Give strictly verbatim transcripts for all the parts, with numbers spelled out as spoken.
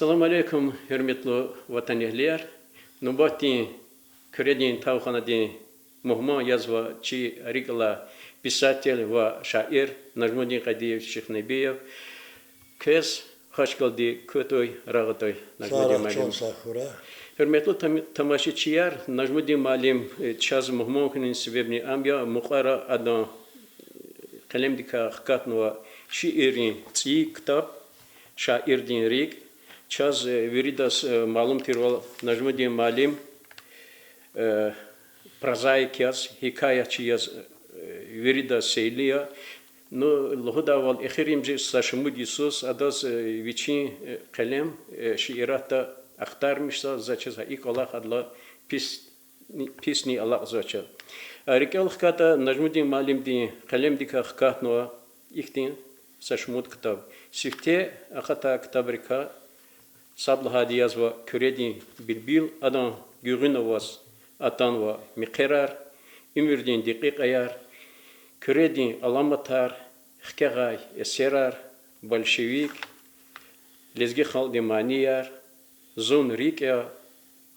Салам алейкум, гьуьрметлу ватанэгьлияр! Нубатдин Куьредин тавханадин мугьман язва чи рикӀ алай писатель ва шаир Нажмудин Къадиевич Шихнебиев. Квез хвашкалди кутуй, рагъ атуй, Нажмудин муаллим. Гьуьрметлу там-, тамашачияр, Нажмудин муаллим, э, чаз мугьман хьунин себебни ам я, мукьвара адан къелемдикай хкатнава шииррин цӀийи ктаб, Шаирдин рикӀ. Чаз, э, виридаз, э, малум тирвал, Нажмудин муаллим, э, прозаик яз, гьикаятчи яз, э, виридаз сейли я. Ну, лугьудайвал, эхиримжи са шумуд йисуз адаз, э, вичин, э, къелем, э, шииратда ахтармишзава, за чиз гьа и кӀвалах адалай пис писни алакьзавач. А рикӀел хкатӀа, Нажмудин муаллимдин къелемдикай хкатнава ихьтин са шумуд ктаб. Сифте акъатай ктабрикай сад лагьайди язва Куьредин билбил, адан гуьгъуьна аваз атанвай мехъерар, Уьмуьрдин декьикьаяр, Куьредин аламатар, Хкягъай эсерар, Большевик, Лезги халкьдин манияр, Зун рикӀ я,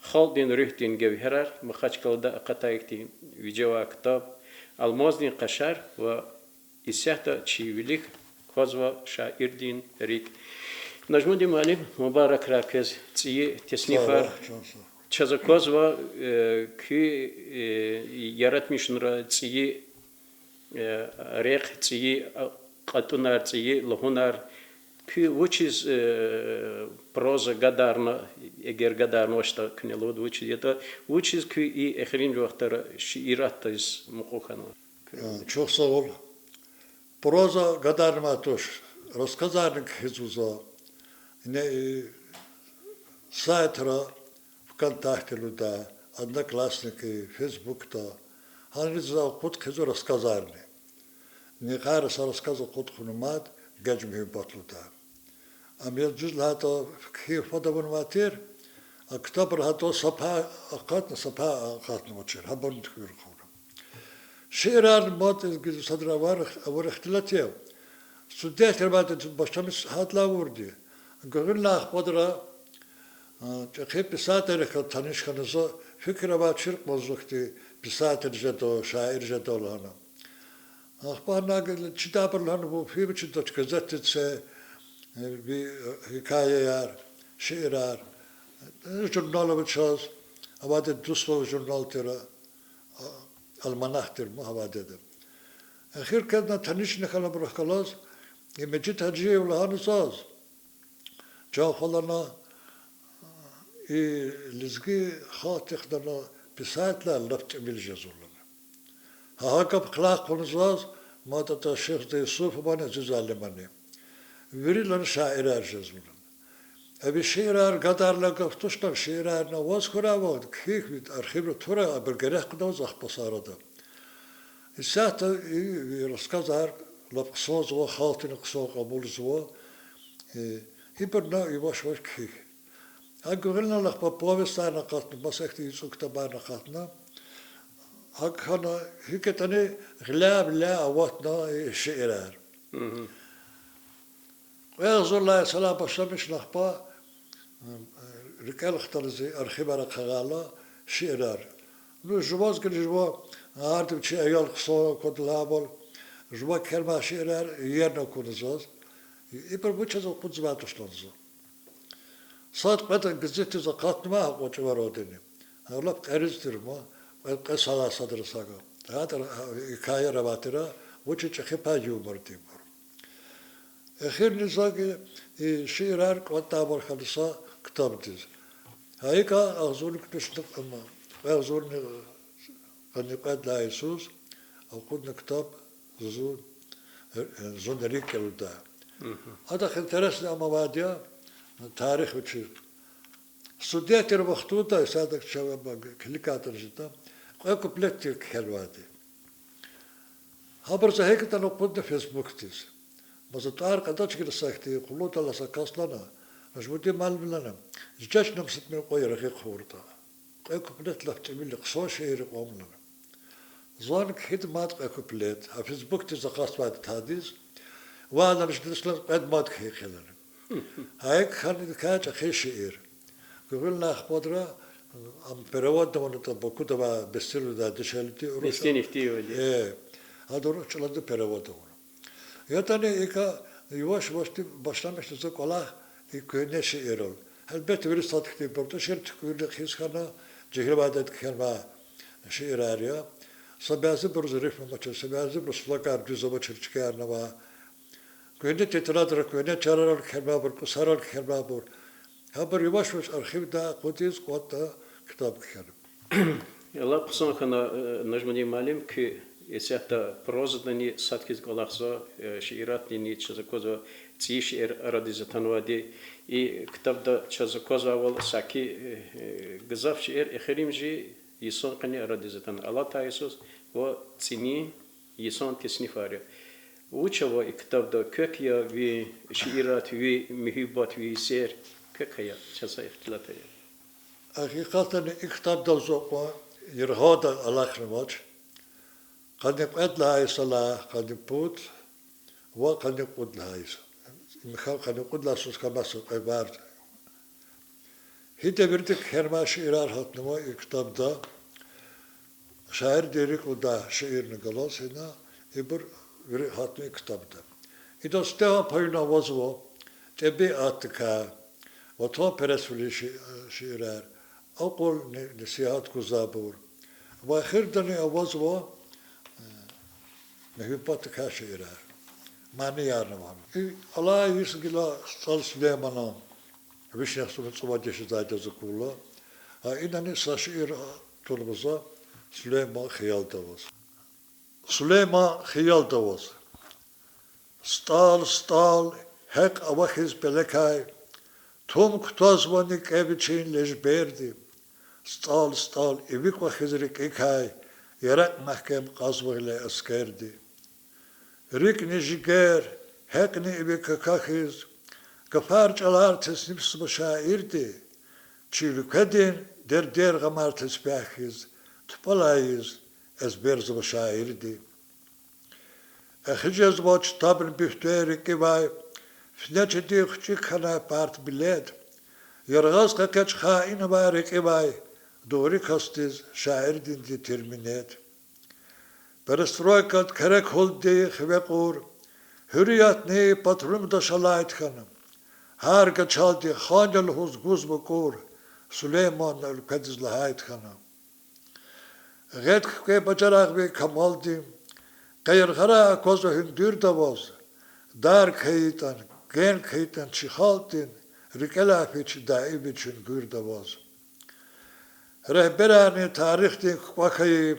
Халкьдин руьгьдин гевгьерар. Махачкъалада акъатай ихьтин вижевай ктаб, Алмаздин къашар ва исятда чи вилик квазва Шаирдин рикӀ. Нажмудин муаллим, мубаракрай квез цӀийи теснифар. Чаз аквазва, э, куь, э, яратмишунрай цӀийи э, рехъ, цӀийи, а, кьатӀунар, цӀийи лугьунар. Куьн вучиз, э, проза гадарна, эгер гадарнавачтӀа, куьне лугьуда вучиз ятӀа, вучиз куьн и эхиримжи вахтара шииратдиз мукьув хьанва? Чухсагъул. Проза гадарнавай туш, рассказарни кхьизва за. Ингье, э, сайтра, ВКонтакте лугьудай, Одноклассники, Фейсбукда, гьаниз за акъуд хъийизва рассказарни. Никъара са рассказ акъуд хьунва мад, Геж-муьгьуьббат лугьудай. Ам я, дуьз лагьайтӀа, кхьин фад авунвай тир, а ктабра гьатта са пай акъатна, са пай акъатнавачир, гьабурни туькӀуьр хъувуна. Шиирар мад гила садра авар, авур ихтилат я. Студентривайди башламишна гьадалай авурди. Гуьгъуьнлай ахпа адара, а, чӀехи писателрихъ галаз таниш хьана зун, фикир авачир кьван зун хьтин писатель жеда, шаир жеда лагьана. Ахпа гьана чидайбур лагьана, вун фин вичидач газетдиз це, э, ви, э, гьикаяяр, шиирар, э, журнал ава чаз, авайди Дуствал журнал тир, а, альманах тир ман авайди. Эхир квез на танишна хьана абурухъ галаз, и Межид Гьажиев лагьана заз, чан хвалана, и лезги халкьдихъ лагьана писателар лап тӀимил жезва лагьана. Гьа, гьа гаф хълагь хъувуна заз, мад атӀа Шихзада Юсуфовани, Азиз Алимани. Вири лагьана шаирар жезва лагьана. А ви шиирар гадарла гаф туш лагьана, шиирарни аваз хьурай вахт, кхьихь, ви архивра турай, абур герек къведаз ахпа са арада. Исятда и, и рассказар лап хъсанзава, халкьдини хъсан кьабулзава. Э, ибурни яваш-яваш кхьихь. А гуьгъуьнлай ахпа повестарни акъатна, маса ихьтин цӀуд ктабарни акъатна. ГьакӀ хьана, гьикӀ ятӀани гъиляй-виляй аватна и шиирар. Кьве агъзурдалай йисалай башламишна ахпа, рикӀел хтана зи архивра ахъайла шиирар. Ну, жуваз гила жува, гьарда вичин аял хъсан аквада лагьайвал, жува кхьенвай шиирар иерна акуна заз. Ибур вучиз акъудзавай туш лагьана зун. Сад-кьвед газетдиз акъатнавай гьа кьван чӀаваралдини. Гьа лап кьериз тир ман, кьве, кьве йисалай садра сагъ. Гьа тӀвар, гьа, гьикаяр авай тир, вучиз чӀехи пай юмор тирбур. Эхирни за и шиирар кӀватӀдайбур хьана са ктабдиз. Гьа икӀ агъзурни кӀуьд вишни, кьве агъзурни къанни кьведалай йисуз акъудна ктаб Зун, Зун рикӀ я лугьудай. Адахъ интересный ам авайди я, тарих вичиз. Студентдин вахтунда, исятда чав килигайтӀани жеда, кьве куплет тир кхьенвайди. Гьабур за гьикӀ ятӀани акъудна Фейсбукдиз. Маса тӀвар кьадач гила са ихьтин, къуллугъдалай са кас лагьана, Нажмудин муаллим лагьана, жеч нам са тӀимил кьван яргъи хъувуртӀа. Кьве куплет лап тӀимил я, хъсан шиир я кьван лагьана. Зун кхьида мад кьве куплет, гьа Фейсбукдиз акъатзавайди тадиз, валани ждасла кьвед мад кхьихь лагьана. Гьа икӀ хьана идакай чӀехи шиир. Гуьгъуьнлай ахпа адра, ам переводна авунатӀа Бакуда авай бестилудай дишегьлиди, урус. Бестин ихьтин вади. Э, гьада урус чӀалалди перевод авуна. ЯтӀани икӀ яваш-явашди башламишна за кӀвалах и куьгьне шиирал. Гьелбетда, вири сад хьтинбур, тӀуьшер туькӀуьрна хьиз хьана, жегьил авайди кхьенвай шиирар я. Са бязибуруз рифма амачир, са бязибуруз слогар дуьз авачир, чкаяр ава. Куьгьне тетрадра, куьгьне чарарал кхьенвайбур, кӀусарал кхьенвайбур. Гьабур яваш-яваш архивдай акъудиз кӀватӀда, ктаб кхьена. Алай хъсан хьана, э, Нажмудин муаллим, куь исятда прозадани сад хьиз кӀвалахзава, э, шииратдини чаз аквазва цӀийи шиир арадиз атанвайди. И ктабда чаз аквазвайвал саки, э, э, гзаф шиир эхиримжи йисан къене арадиз атана. Алатай йисуз ва цӀинин йисан теснифар я. Вуч ава и ктабда, квек я ви шиират, ви муьгьуьббат, ви эсер, квек ая, чаз ихтилат ая. Гьакъикъатдани и ктабдал зун кьван яргъалди алахънавач. Къанни кьвед лагьай йисалай къанни пуд ва къанни кьуд лагьай йис-, михьи къанни кьуд лагьай йисуз кӀамач са кьве варз. Гьи девирда кхьенвай шиирар гьатнава и ктабда, шаирдин рикӀ лугьудай шиирни галаз ина, ибур вири гьатна и ктабда. Ида сифтегьан паюни авазва тӀебиатдикай, ватанпересвилин ши-, шиирар, акьул-ни-, несигьат гузвайбур. Ва эхирдани авазва, э, муьгьуьббатдикай шиирар. Маниярни ава. И алай йис гила СтӀал Сулейманан вишни яхцӀурни цӀувад яш жезвайди я акурла. Гьа инани са шиир тунва за, Сулейман хиялда аваз. Сулейман хиялда аваз. СтӀал, СтӀал, гьекь ава хьиз пелекай, тум кутазвани кӀев вичин лежберди. СтӀал, СтӀал, иви ква хьиз рикӀикай, яракь мягькем кьазва гъиле аскерди. РикӀни жигер, гьекьни иви кака хьиз, гафар-чӀалар теснифзава шаирди, чи уьлкведин дердер-гъамар тесбягь хьиз, тупӀалай ийиз эзберзава шаирди. Эхиз жезвач табни буьгьтен рикӀивай, фитнечиди хчик хьанай партбилет, яргъаз къекъечӀ хаинвай рекьивай, дугъри касдиз шаирдинди тир минет. Перестройкад куьрек гьулди хиве кьур, гьуьриятни патрулдал шалайди хьана, гьар гачалди хан я лугьуз гузва кӀур, Сулейман на уьлкведиз лагьайди хьана. Гъед куькӀвей бажарагъви камалди къе яргъарай аквазва гьуьндуьрда аваз, дар хьайитӀан, генг хьайитӀан чи халкьдин, рикӀелай фич даим ви чуьнгуьрда аваз. Регьберарни тарихдин кукӀва хьайи,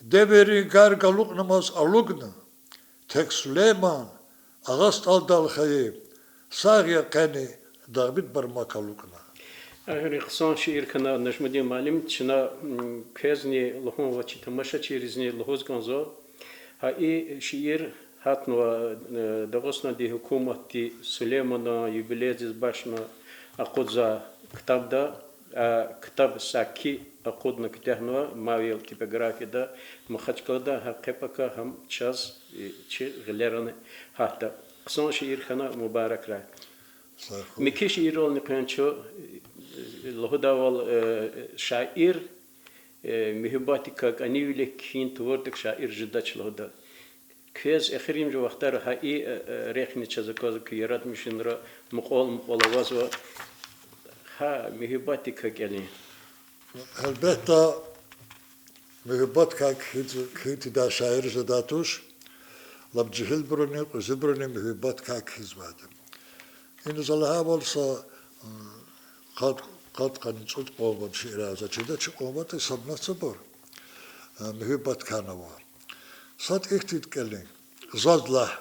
девиррин гар галукьнамаз алукӀна, тек Сулейман Агъа СтӀалдал хьайи, сагъ я къени, дагъбид бармак алукӀна. Ахьтин хъсан шиир хьана, Нажмудин муаллим, чна, м, квезни лугьун ва чи тамашачийризни лугьуз кӀанзава. Гьа и шиир гьатнава, э, Дагъустандин гьукуматди Сулейманан юбилейдиз бахшна акъудзавай ктабда. А ктаб саки акъудна куьтягьнава Мавел типографияда, Махачкъалада, гьа къе пака гьам чаз, э, чи гъилерани гьатда. Хъсан шиир хьана, мубаракрай. Сагъ хьуй. Муькуь шииррални къвен чун, э, лугьудайвал, э, шаир, э, муьгьуьббатдикай кӀанивиле кхьин тавуртӀа, шаир жедач лугьуда. Квез эхиримжи вахтара гьа и, э, э, рехъни чаз аквазва, куь яратмишунра мукьвал-мукьвал авазва, гьа муьгьуьббатдикай кӀелин. Гьелбетда, муьгьуьббатдикай кхьин, кхьин тийидай шаир жедай туш, лап жегьилбуруни, кьуьзуьбуруни муьгьуьббатдикай кхьизвайди. Ина за лагьайвал са, м, къад, къад-къанни цӀуд къван ван шиирар за чида, чи къван ватӀа, са мад са бур, э, муьгьуьббатдикай ава. Сад ихьтинди кӀелин. Заз лагь.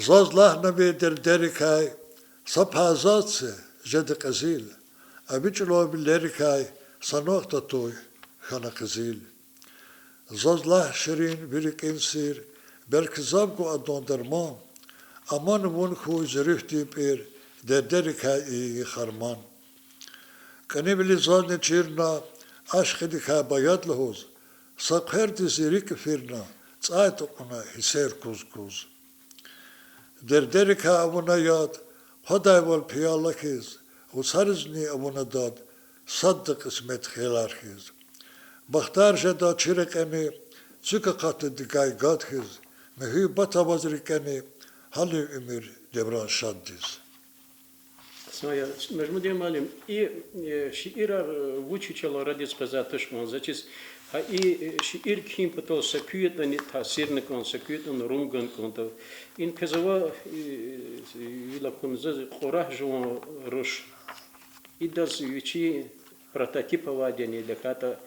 Заз лагьна ви дердерикай, са пай заз це, жеди кьезил, а ви чӀулав вилерикай, са нуькӀ татуй, хьана къизил. Заз лагь, ширин, ви рикӀин сир, белки зав гва адан дарман, аман вун хьуй зи руьгьдин пӀир, дердерикай ийин харман. КӀанивили зазни чирна, ашкъидикай баяд лугьуз, са хъверди зи рикӀ ифирна, цӀай тукьуна гьиссер куз-куз. Дердерикай авуна яд, хъвадайвал пияла хьиз, вусаризни авуна дад, садда кьисмет хиялар хьиз. Бахтар жеда чи рекьени, цуьк акъатдадикай гад хьиз, муьгьуьббат аваз рикӀени, гьалин уьмуьр девран шаддиз. Са я, Нажмудин муаллим, и, э, шиирар, э, вуч вичел арадиз къвезвай туш кӀан, заз чиз, гьа и, э, шиир кхьин патал са куь ятӀани таъсирна кӀан, са куь ятӀани рун гана кӀанда. Ин квез ава, э, вил акуна заз Кьурагь жуван руш. Идаз вичин прототип авайди яни, тахьайтӀа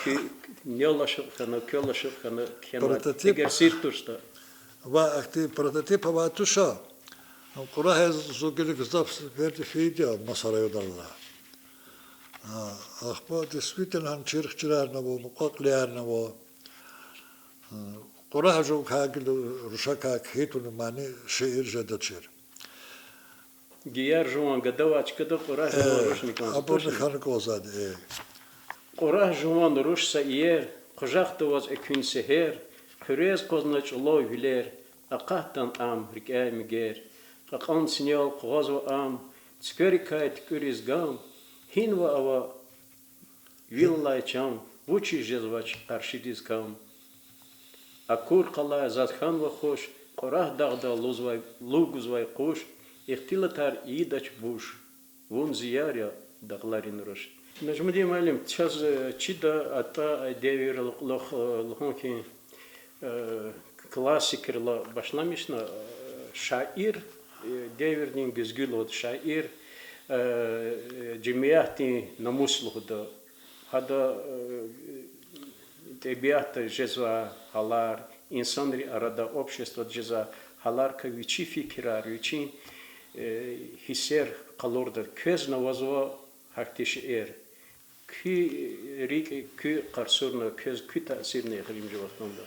куь нел ашукь хьана, квел ашукь хьана кхьенвайди, эгер сир туштӀа. Ва ахьтин прототип авай туш. Кьурагьиз зун гила гзаф сеферда фейиди я маса районрилай. А, ахпа действительно гьана чирхчирарни ава, мукьва-кьилиярни ава. Кьурагь жувакай гила, рушакай кхьей тавуна мани шиир жедачир. Гияр жуван гада авай чкада Кьурагь жуван рушни кӀанзава, абурни хьана кӀанзавайди я. Кьурагь жуван руш са иер, къужахда аваз экуьн сегьер, хъуьрез акъвазна чӀулав вилер, акъатдани ам рикӀяй мигер, кьакьан синел къугъвазва ам, цуькверикай туькӀуьриз гам, гьинва ава вил алай чам, вучиз жезвач къаршидиз кам. Акур къалай заз хьанва хуш, Кьурагь дагъда лугьузвай, лув гузвай къуш, ихтилатар ийидач буш, вун зи яр я, дагъларин руш. Нажмудин муаллим, чаз, э, чида атӀа, э, девирдал кьулухъ, э, лугьун хьи, э, классикрилай башламишна, э, шаир, э, девирдин гуьзгуь лугьуда, шаир, э, э, жемиятдин намус лугьуда. Гьада, э, тӀебиатда жезвай гьалар, инсанрин арада, обществода жезвай гьаларикай вичин фикирар, вичин, э, гьиссер къалурда. Квезни авазва гьахьтин шиир. Куь рикӀ, куь къарсуна, квез куь таъсирни эхиримжи вахтунда.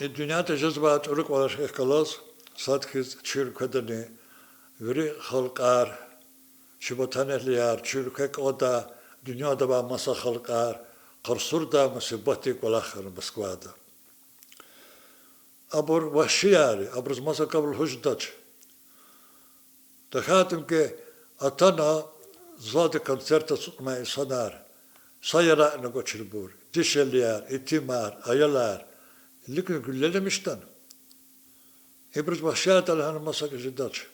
И дуьньяда жезвай чӀуру кӀвалахрихъ галаз, сад хьиз чи уьлкведани вири халкьар, чи ватанэгьлияр, чи уьлкве кӀандай дуьньяда авай маса халкьар къарсурдай мусибатдин кӀвалах хьана Москвада. Абур вагьшияр я, абуруз маса гаф лугьуз жедач. ТахьайтӀа ки атана залда концерт ацукьнавай инсанар, са яракьни аквачирбур, дишегьлияр, итимар, аялар, виликни гуьллемишдани. Ибуруз вагьшияр я лагьана маса гаф жедач.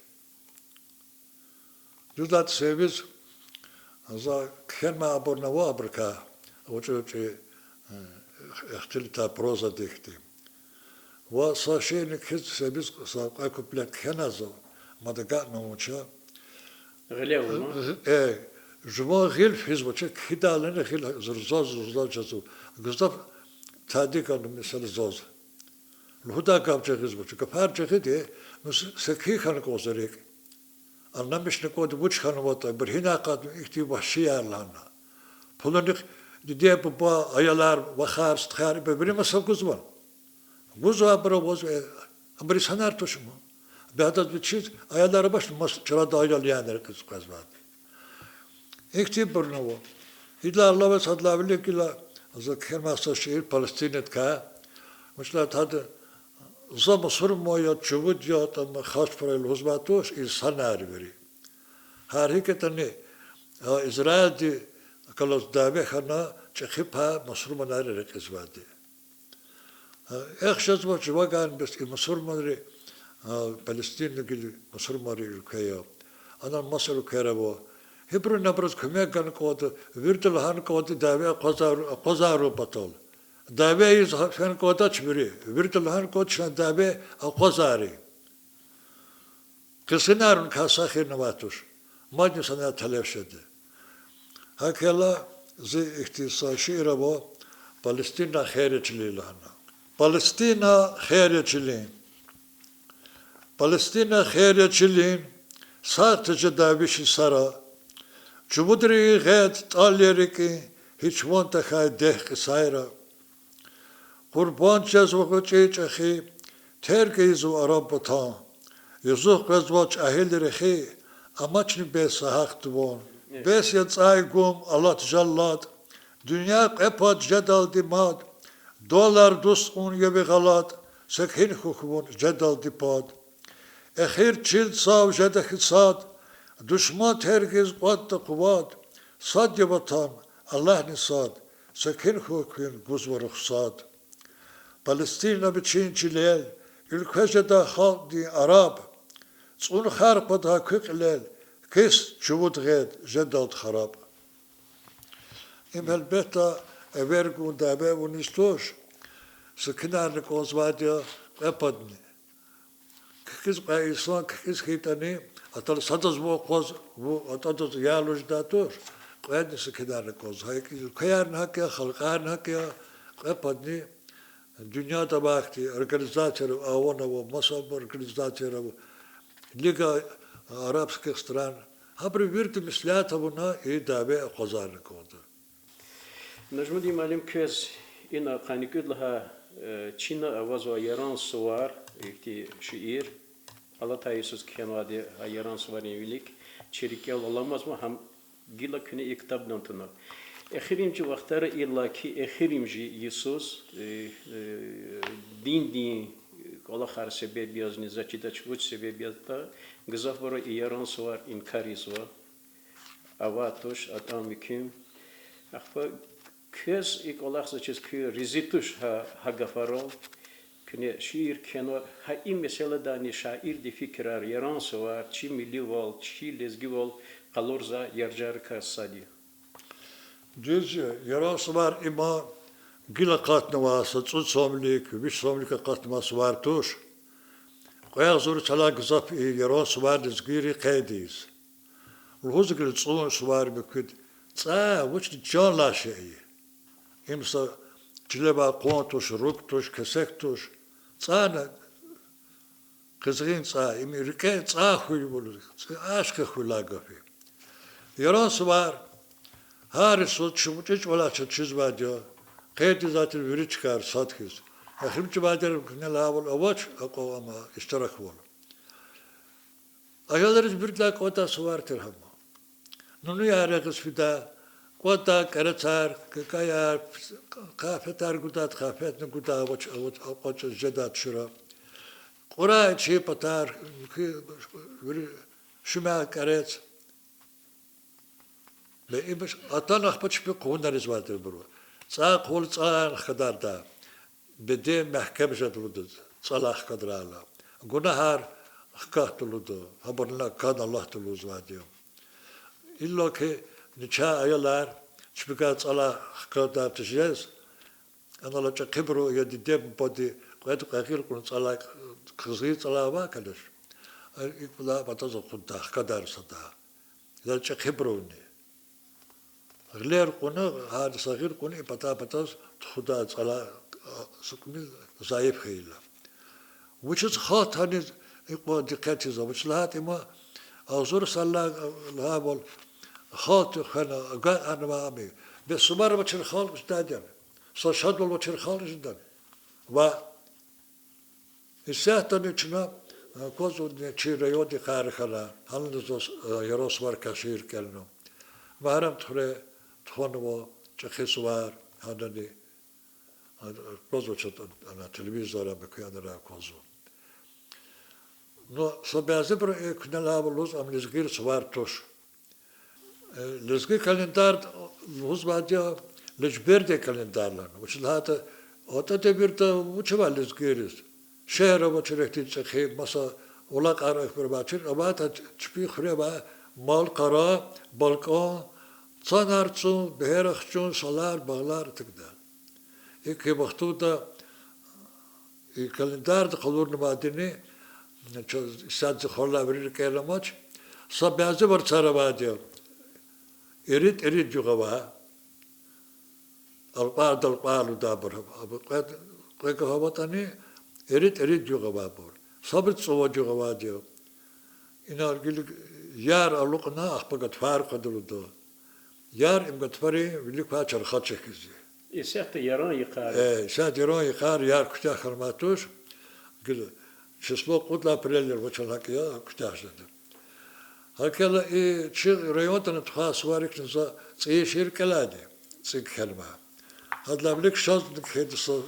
Дуьз лагьайтӀа, са йисуз за кхьенвай абурни ава абурукай, гъвечӀи-гъвечӀи, э, ихтилатар прозадихъди. Ва са шиирни кхьиз, са йисуз са кьве куплет кхьена за, мад агакьна вуч я. Гъиле авуна? Э, жуван гъил физвач, кхьидайла гъил зурзаз, зурзаз жезва. Гзаф тади ганва месела заз. Лугьудай гаф жагъизвач, гафар жагъиди, ну, с-, секин хьана кӀанзава рикӀ. Аннамишна кӀанда вуч хьанватӀа, ибур гьинай акъатна ихьтин вагьшияр лагьана. Пулунихъ диде-буба, аялар, вахар, стхаяр, ибур вири маса гузвани? Гузва, абур авазва, э, абур инсанар тушма. Бяда вичиз аялар авачни, маса чарада аял яна рекьиз къвезвайди. Ихьтинбурни ава. Идалай алава сад лагьай вилик гила за кхьенвай са шиир Палестинадикай. Вучиз лагьайтӀа за мусурман я, чувуд я, там хас фурай лугьузвай туш, инсанар я вири. Гьар гьикӀ ятӀани, а, Израилдихъ галаз дяве хьана чӀехи пай мусурманар рекьизвайди. Эхь жезвач жувагайни, бес и мусурманри, а, Палестина гила мусурманрин уьлкве я. Анал маса уьлквер ава. Гьибуру абуруз куьмек гана кӀанда, вирида лагьана кӀанда дяве акъвазар-, акъвазарун патал. Дяве ийиз гьа-, фена кӀандач вири, вирида лагьана кӀанда чна дяве акъвазарин. Къизгъинарункай са хирнавай туш. Мадни санай талеб жеди. ГьакӀ хьайила, зи ихьтин са шиир ава, Палестина хер я чилин лагьана. Палестина хер я чилин. Палестина хер я чилин, сагъ тежедай виш йисара. Чувудрин гъед тӀал я рикӀин, гьич ван тахьай дегь кьисайра. Къурбанд жезва гъвечӀи-чӀехи, терг ийизва араб ватан. Юзух къвезвач агьил рехи, амачни бес са гьахъ туван. Бес я цӀай гум, алат жаллат, дуьнья кьве пад жедалди мад, доллар дуст кьун я ви гъалатӀ, секин хьухь вун жедалди пад. Эхир чил цав жеда хьи сад, душман тергиз кӀватӀда къуват, сад я ватан, Аллагьни сад, секин хьухь куьн, гузва рухсат. Палестина вичин чилел, уьлкве жеда халкьдин араб, цӀун хар къвада куь кьилел, кис чувуд гъед жедалди хараб. Им гьелбетда эвер гун дяве авуниз туш, секинарни кӀанзавайди я кьве падни. КӀвалахиз кьве инсан, кӀвалахиз хьайитӀани, атана садаз ван акъваз, вун атӀадаз ялуз жедай туш, кьведни секинарни кӀанзава. Гьа икӀ уьлквеярни гьакӀ я, халкьарни гьакӀ я, кьве падни дуьньяда авай хьтин организацияр ава, авунва, маса организацияр ава, Лига арабских стран, гьабуру вирида меслят авуна и дяве акъвазарна кӀанда. Нажмудин муаллим, квез ина къанни кӀуьд лагьай, э, чина авазва Яран сувар, ихьтин шиир. Алатай йисуз кхьенвайди я гьа Яран суварин вилик, чи рикӀел аламазма, гьам гила куьне и ктабдин туна. Эхиримжи вахтара, иллаки эхиримжи йисуз, э, э, диндин кӀвалахар себеб язни, за чидач вуч себеб ятӀа, гзафбуру и Яран сувар инкар ийизва. Авай туш, атӀан мумкин. Ахпа квез и кӀвалахзавачиз куьн рази туш гьа, гьа гафарал. Куьне шиир кхьенва, гьа и месэладани шаирдин фикирар, Яран сувар чи милливал, чи лезгивал къалурзавай яржарикай сад я. Дуьз я, Яран сувар им гила акъатнавай са цӀуд сомлик, виш сомлик акъатнавай сувар туш. Кьве агъзур цлай гзаф и Яран сувар лезгийри къейд ийиз. Лугьуз гила цӀун сувар муькуьд, цӀай вучни чан лагьай шей я. Им са чиле авай къван туш, руг туш, кесек туш. ЦӀай на къизгъин цӀай, им рикӀе цӀай хьуй лугьуз, ашкъи хьуй лагьай гаф я. Яран сувар гьар йисуз чи муьтӀуьгъвилелай чаз чизвайди я, къейд ийизвай тир вири чкайра сад хьиз. Эхиримжи вадер куьне лагьайвал авач, акьван ама иштираквал. Аялриз виридалай кӀандай сувар тир гьам. Нунуяр эгъиз фидай, кӀандай кӀерецар, кӀекӀеяр, къафетар гудай, къафетни гудай, авач, авач, акьван чӀавуз жедай шира. Кьурай чи патар, вири шуьмягъ кӀерец. Бес им атана ахпа чпи къугъунар ийизвай тирбуру. ЦӀай къугъвал цӀай хкадарда. Беден мягькем жеда лугьуда, цӀалай хкадарайла. Гунагьар хкатда лугьуда, гьабурни кӀан Аллагьди лугьузвайди я. Иллаки начагъ аялар чпикай цӀалай хкадар тежез, анал чӀехибуру я диде-бубади кьвед-кьве гъил кьуна цӀалай, къизгъин цӀалай авай, конечно. ИкӀ вуна патаз акъудда, хкадар сада. Яни чӀехибурувни. Гъилер кьуна, гьар са гъил кьуна и патай-патаз тухудай цӀалай, а, са кӀвализ зайиф хьайила. Вучиз халкьдин и кьван дикъет ийизва, вучиз лагьайтӀа има агъзур йисалай лагьайвал халкьди хвена, агакьарнавай ам я. Бес сувар авачир халкь жедайди яни? Са шадвал авачир халкь жедани? Ва исятдани чна, э, квазни чи райондин йикъара хьана, гьанани заз, э, Яран суварикай шиир кӀелна. Магьрам Туре тухванва чӀехи сувар, гьанани, э, квазва чаз, ана, телевизоррай, муькуь янрай квазва. Ну, са бязибуру, э, куьне лагьайвал лугьуз, ам лезгийрин сувар туш. Э, лезги календарда лугьузвайди я Лежбердин календар лагьана. Вучиз лагьайтӀа атӀа девирда вуч авай лезгийриз? Шегьер авачир ихьтин чӀехи, маса улакьар, ахпа авачир, аватӀа чпин хуьре авай мал-къара, балкӀан, цанар цун, бегьер ахчун, салар, багълар, и так далее. ИкӀ вахтунда и календарда къалурнавайдини, чаз исятда зи хвалай вири рикӀел амач, са бязи варцар авайди я. ИридӀ-ирид югъ авай, алкьвайдал кьвай лугьудайбур, абур кьве, кьве гаф аватӀани, иридӀ-ирид югъ авайбур. Сабур цӀувад югъ авайди я. Инал гила яр алукьна, ахпа гатфар къведа лугьуда. Яр им гатфарин вилик квай чархал чехьиз я. Исятда Яран йикъар. Э, исятда Яран йикъар, яр куьтягь хьанмай туш. Гила число кьуд лагьай апрель я, вучиз гьакӀ я, куьтягь жеда. ГьакӀ хьайила и чи райондани тухвай суварикни за цӀийи шиир кӀелайди, цӀи кхьенвай. Гьадалай вилик шазни кхьейди са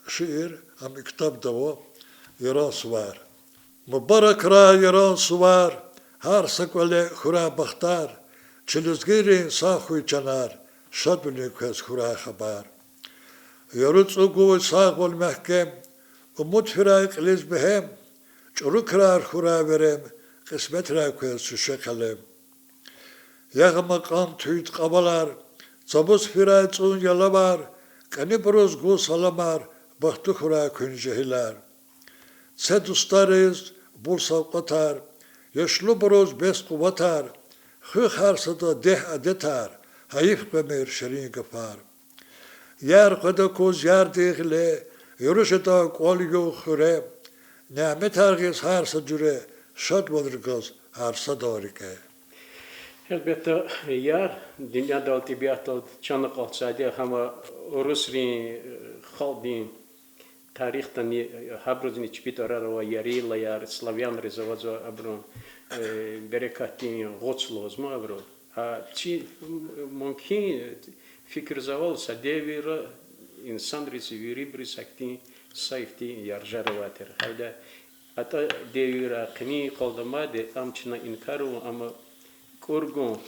шиир, ам и ктабда ава, Яран сувар. Мубаракрай Яран сувар, гьар са кӀвале хьурай бахтар, чи лезгийрин сагъ хьуй чанар, шадвилин квез хьурай хабар. Яру цӀугуй сагъвал мягькем, умуд фирай кьилиз бегьем, чӀуру крар хьурай верем, кьисметрай квез шуьше къелем. Ягъ ама кьан туьнт кьавалар, цавуз фирай цӀун ялавар, кӀанибуруз гун саламар, бахтлу хьурай куьн жегьилар. Це дустариз бул савкьватар, яшлубуруз бес къуватар, хуьх гьар сада дегь адетар, гьайиф къвемир ширин гафар. Яр къведа куз ярдин гъиле, яру жеда кӀвал-югъ, хуьре, няметар гъиз гьар са жуьре, шадвалри гваз гьар садан рикӀе. Гьелбетда, яр дуьньядал, тӀебиатдал чан акьалтзавайди я, гьам урусрин, э, халкьдин тарихдани, гьабурузни чпи тӀварар ава, ярилаяр, славянриз авазва абурун, э, берекатдин гъуц лугьуз ма абуру. Гьа чи, м-, мумкин, фикирзавал, са девирда инсанриз, вирибуруз гьахьтин са ихьтин яржар авай тир. Гьавиляй атӀа девирда къенин къалдамади, ам чна инкар авун, амма кӀур гун,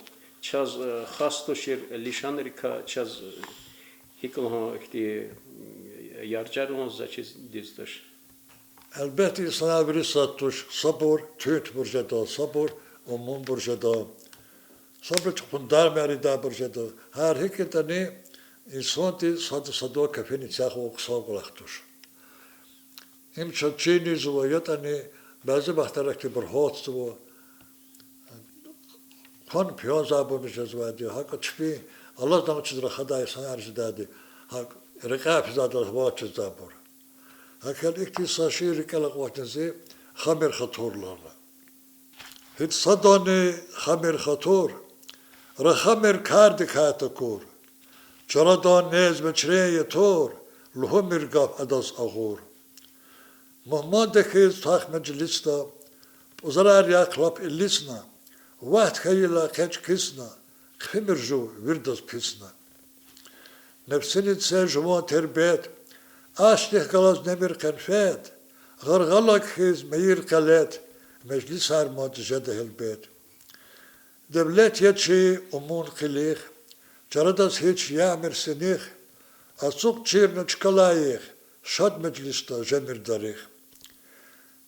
чаз, э, хас тушир лишанрикай чаз, э, гьикӀ лугьун ихьтин, м, яржар авун за чиз дуьз туш. Гьелбетда, инсанар вири сад туш, сабур туьнтбур жеда, сабур умумбур жеда. Сабур чухъун дармар ийидайбур жеда. Гьар гьикӀ ятӀани, инсанди сада садав кефин цяхун хъсан кӀвалах туш. Им чаз чинизва, ятӀани бязи вахтара ихьтинбур гьатзава. Хъван пиянзавайбурни жезвайди, гьакӀ чпин алатай чиз рахадай инсанар жедайди, гьакӀ рекьяй физвайдал гьаваз чизвайбур. ГьакӀ хьайила ихьтин са шиир рикӀел акъвазнава зи, Хамир хатур лагьана. Гьич садани хамир хатур, рахамир кардикай такур, чарадан нез-вечрен ятур, лугьумир гаф адаз агъур. Мугьманди хьиз твах межлисда, пӀузарар яхъ лап илисна, вахт хьайила экъечӀ кисна, хъфимир жув виридаз писна. Нефсини це жуван тербет, ашлих галаз немир къенфет, гъаргъалак хьиз мейир къелет, межлисар мад жеда гьелбет. Девлет я чи умун къилих, чарадаз гьич ямир синих, ацукь чирна чка лайих, шад межлисда жемир дарих.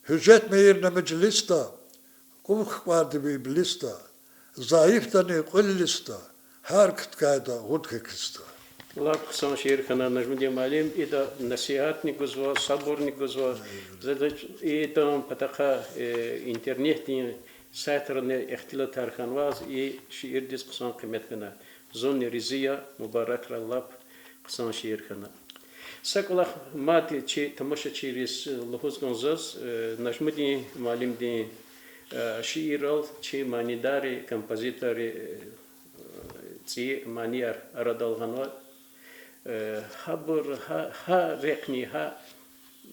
Гьуьжетмир на межлисда, кӀув хкварди ви иблисда, зайифдани кьуьл илисда, гьар кткайда гъуд хьи кисда. Лап хъсан шиир хьана, Нажмудин муаллим, ида насигьатни гузва, сабурни гузва. Зада идан патахъай, э, интернетдин сайтрани ихтилатар хьанваз и шиирдиз хъсан къимет гана. Зунни рази я, мубаракрай, лап хъсан шиир хьана. Са кӀвалах мад чи тамашачийриз лугьуз кӀанзава заз, э, Нажмудин муаллимдин, э, шиирал чи манидарри, композиторри, э, цӀийи манияр арадал гъанва. Э, гьабур, гьа, гьа рехъни, гьа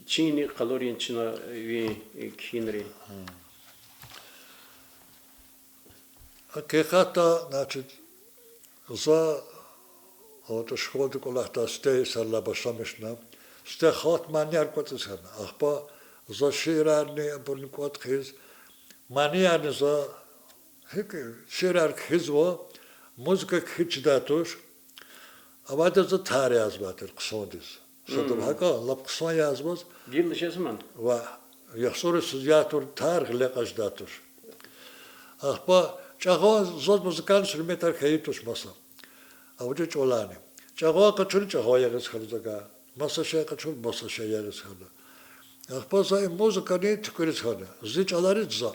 чинни къалурин чна ви, э, кхьинри. Гьакъикъатда, значит, за, вот, школадин кӀвалахда сифте йисарилай башламишна, сифте халкь манияр кӀватӀиз хьана. Ахпа за шиирарни абурни кӀватӀ хъийиз, маниярни за гьикӀ шиирар кхьизва, музыка кхьиз чидай туш, авайда за тар язавай тир хъсандиз. Садав гьакӀа, лап хъсан язваз. Гила жезман? Ва яхцӀурсуз ятур тар гъиле кьаждай туш. Ахпа чӀагъан заз музыкальный инструментар хьайи туш маса. Авачир чӀаваларни. ЧӀагъан къачуна чӀагъан ягъиз хьана закай. Маса шей къачуна маса шей ягъиз хьана. Ахпа за и музыкани туькӀуьриз хьана. Зи чӀалариз за.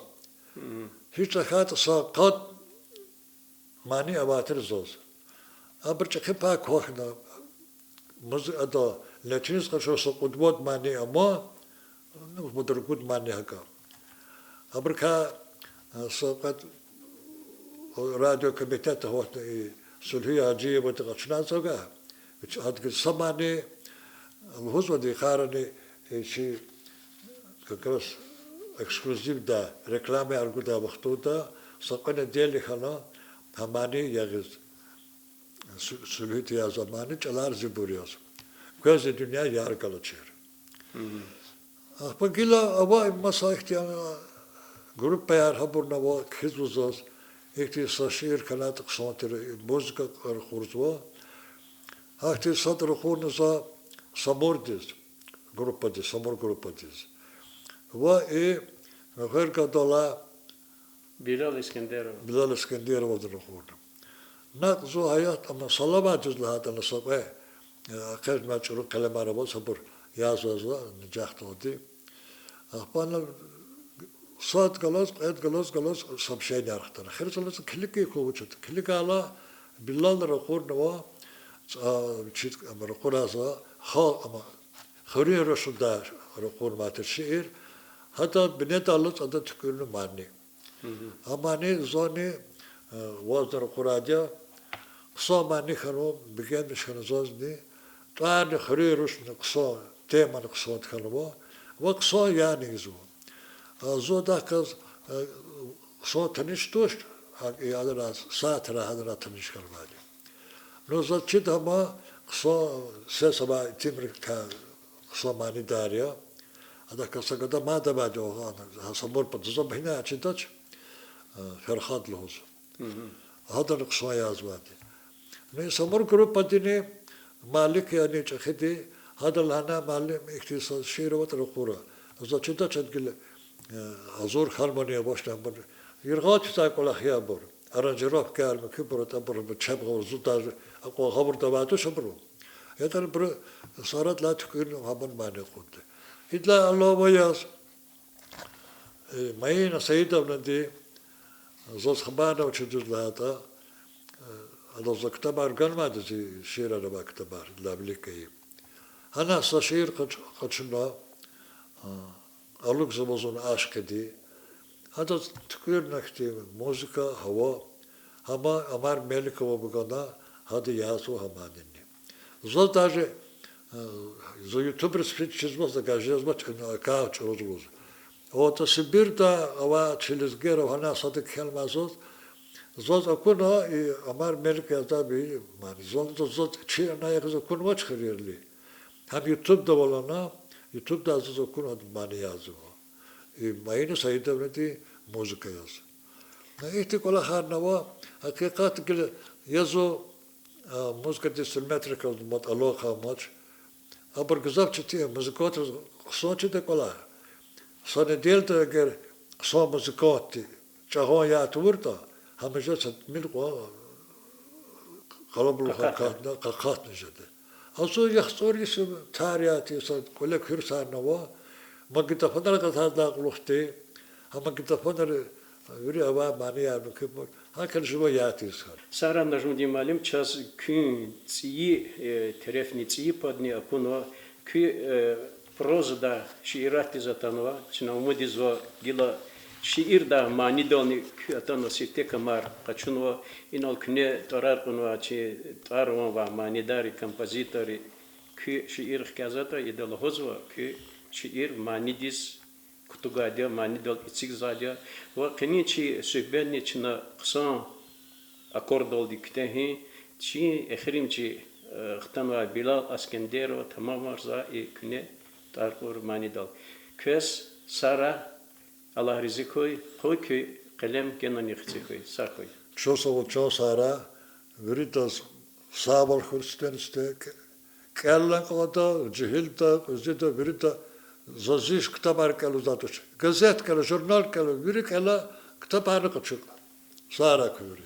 Гьич тахьайтӀа са къад мани авай тир заз. Абур чӀехи пай квахьна, муз-, ада, латиница къачуна са кьуд-вад мани ама, ну, мад ругуд мани гьакӀа. Абурукай, э, са кьвед радиокомитетда аватна и Сулуьгьуья Гьажиевади къачуна закай, вич адгиз са мани лугьузвайди йикъарани, э, чи как раз эксклюзивда, рекламаяр гудай вахтунда, са кьве недели хьана, гьа мани ягъиз, Су-, Сулуьгьуьди язавай мани, чӀалар зибур яз. Квез и дуьнья яр галачир. Ахпа гила ава им маса ихьтин группаяр гьабурни ава, кхьизва заз, ихьтин са шиир хьанайтӀа хъсан тир, музыка ракъурзава. Гьахьтин сад ракъурна за Самурдиз, группадиз, Самур группадиз. Ва и мехъер гадалай Билал Искендеров. Билал Искендероваз ракъурна. Накь зун гьаят, амма Саламатдиз лагьайтӀани са кьве, э, къежна чӀуру къелемар аваз, гьабур язва за нижахдалди. Ахпа ана сад галаз, кьвед галаз, галаз сообщенияр хтана. Хирзалаз килигин хьун вуч ятӀа. Килигайла, Билал ракъурнава, а, чи, ам, ракъурай за, ха-, ам, хуьруьн рушда ракъурнавай тир шиир, гьада бинедаллаз ада туькӀуьрна мани. А мани зани, э, вазни ракъурайди я, хъсан мани хьанва, бегенмиш хьана зазни, тӀварни хуьруьн рушни хъсан, темани хъсан хьанва, ва хъсан ягъни ийизва. А зун адахъ галаз, э, хъсан таниш туш, а, и адраз, сатрай гьадрай таниш хьанвайди. Ну, заз чида ам хъсан сес авай итимрикай хъсан манидар я. Адахъ галаз са гада мад авайди я, гьа Самур пад, заз ам гьина чидач, э, Ферхад лугьуз. Гьадани хъсан язавайди. Ну, и Самур группадини Малик яни чӀехиди, гьада лагьана: муаллим, ихьтин са шиир аватӀа ракъура. Заз чидач ад гила, э, гьазур хьанвани авачни абур. Яргъал физвай кӀвалах я абур. Аранжировкаяр муькуьбур атӀа, абур чеб гъавурда, зун даже акьван гъавурда авайди туш абурун. ЯтӀани абуру Сарадилай туькӀуьрна гьабур мани кьурди. Идалай алава яз, э, Маина Саидовнади заз хабарна авачиз, дуьз лагьайтӀа, э, адаз за ктабар ганвайди я, зи шиирар авай ктабар, идалай вилик гайи. Гьана са шиир къач-, къачуна, а, алукӀзава зун ашкъиди. Гьадаз туькӀуьрна ихьтин музыка, гьава, гьама Амар Меликова вугана, гьада язава гьа манини. Заз даже, э, за ютубриз физ чизвач, за гаж жезвач, ина акав чӀуру лугьуз. АтӀа Сибирда авай чи лезгияр гьана сада кхьенвай заз, заз акуна и Амар Мелик язавай мани. Заз, заз, заз чи ана ягъиз акунвач хуьрерни. Гьам ютубдал ана, ютубдай заз акуна мани язава. И Маина Саидовнадин музыка яз. Ихьтин кӀвалахарни ава, гьакъикъат гила я зун, а, музыкадин инструментриз мад алакъа амач. Абур гзаф четин я, музыкантриз хъсан чида кӀвалах. Са неделяда эгер хъсан музыкантди чӀагъан яй тавуртӀа, гьамиша са тӀимил кьван къалабулух къакъатна, къакъатна жеда. Азуз яхцӀур йис тар яти са кӀвале куьрсарни ава, магнитофонар гатардай кьулухъди, гьа магнитофонра вири авай манияр муькуьбур, гьакӀ хьайила жува яти йис хьана. Сагърай, Нажмудин муаллим, чаз куьн цӀийи, э, терефни цӀийи падни акунва, куь, э, прозада шииратдиз атанва, чна умуд ийизва, гила шиирдай манидални куьн атана сифте камар къачунва, инал куьне тӀварар кьунвай чи тӀвар-ван авай манидайри, композиторри, куь шиир хкязаватӀа, ида лугьузва, куь шиир манидиз кутугайди я, манидал эцигзавайди я. Ва къенин чи суьгьбетни чна хъсан аккордалди куьтягьин, чи эхиримжи, э, хтанвай Билал Аскендерова тамамарзава и куьне тӀвар кьур манидал. Квез сагърай, Аллагь рази хьуй, къуй куь къелем генани хци хьуй, сагъ хьуй. Чан сагъул, чан сагърай, виридаз сагъвал хьуй сифтени-сифте, кӀелун кӀанда, жегьилда, кьуьзуьда, вирида, заз зи ктабар кӀелзавайди туш. Газет кӀела, журнал кӀела, вири кӀела, ктабарни къачу. Сагърай куьн вири.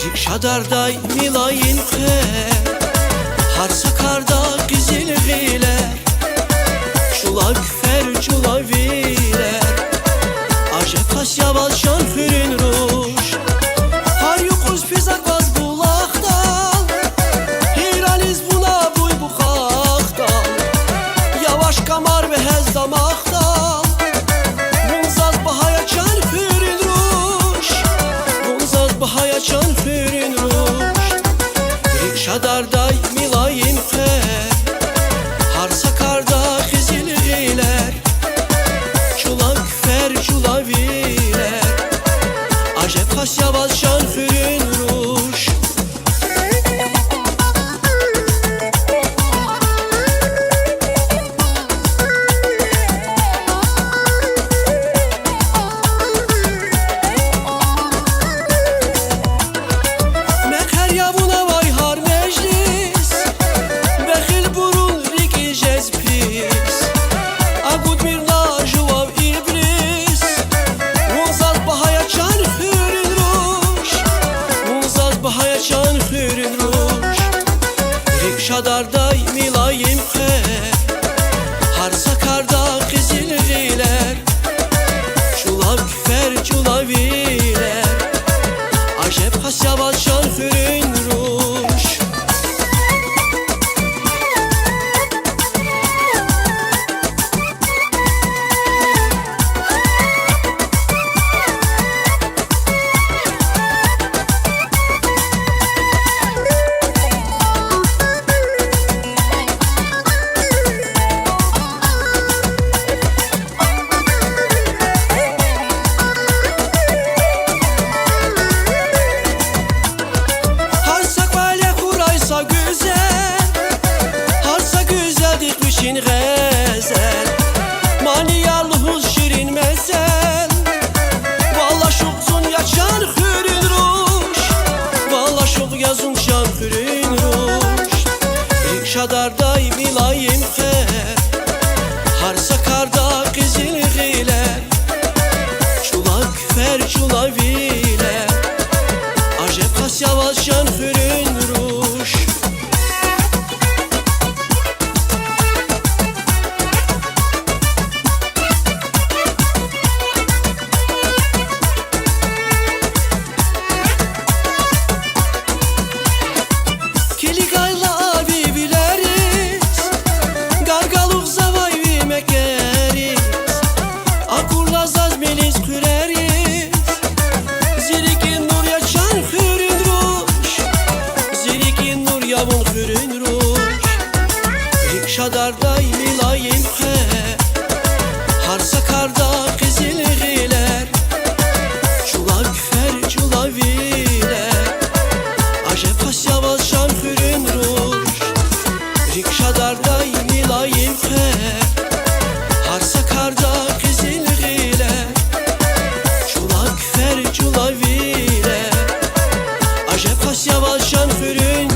РикӀ шадардай милайим хъвер, гьар са карда къизил гъилер, чӀулав куьфер, чӀулав вилер, ажеб хас я ваз чан хуьруьн руш. Гьар юкъуз физ акваз булахдал, гьейраниз вуна буй бухахдал, яваш камар вегьез дамахдал. Вун заз багьа я чан хуьруьн руш, вун заз багьа я чан хуьруьн руш. РикӀ шадардай милайим хъвер, Ай, милайим хъвер, гьар са карда къизил гъилер, чӀулав куьфер, чӀулав вилер, ажеб хас я ваз чан хуьруьн руш. Гьар са кӀвале хьурай са гуьзел, гьар са гуьзелдихъ вичин гъезел, манияр лугьуз ширин мезел. Валлагь, ашукь зун я чан хуьруьн руш, валлагь, ашукь я зун чан хуьруьн руш. РикӀ шадардай милайим хъвер, гьар са карда къизил гъилер, чӀулав куьфер, чӀулав вилер, ажеб хас я ваз чан хуьруьн руш. Килигайла а ви вилериз, гаргалугъзавай ви мекериз, акурла заз милиз хъуьрериз. Зи рикӀин нур я чан хуьруьн руш, зи рикӀин нур я вун хуьруьн руш. РикӀ шадардай милайим хъвер, гьар са карда къизил гъилер, чӀулав куьфер, чӀулав вилер, ажеб хас я ваз чан хуьруьн руш. РикӀ шадардай милайим хъвер, гьар са карда къизил гъилер, чӀулав куьфер, чӀулав вилер, ажеб хас я ваз чан хуьруьн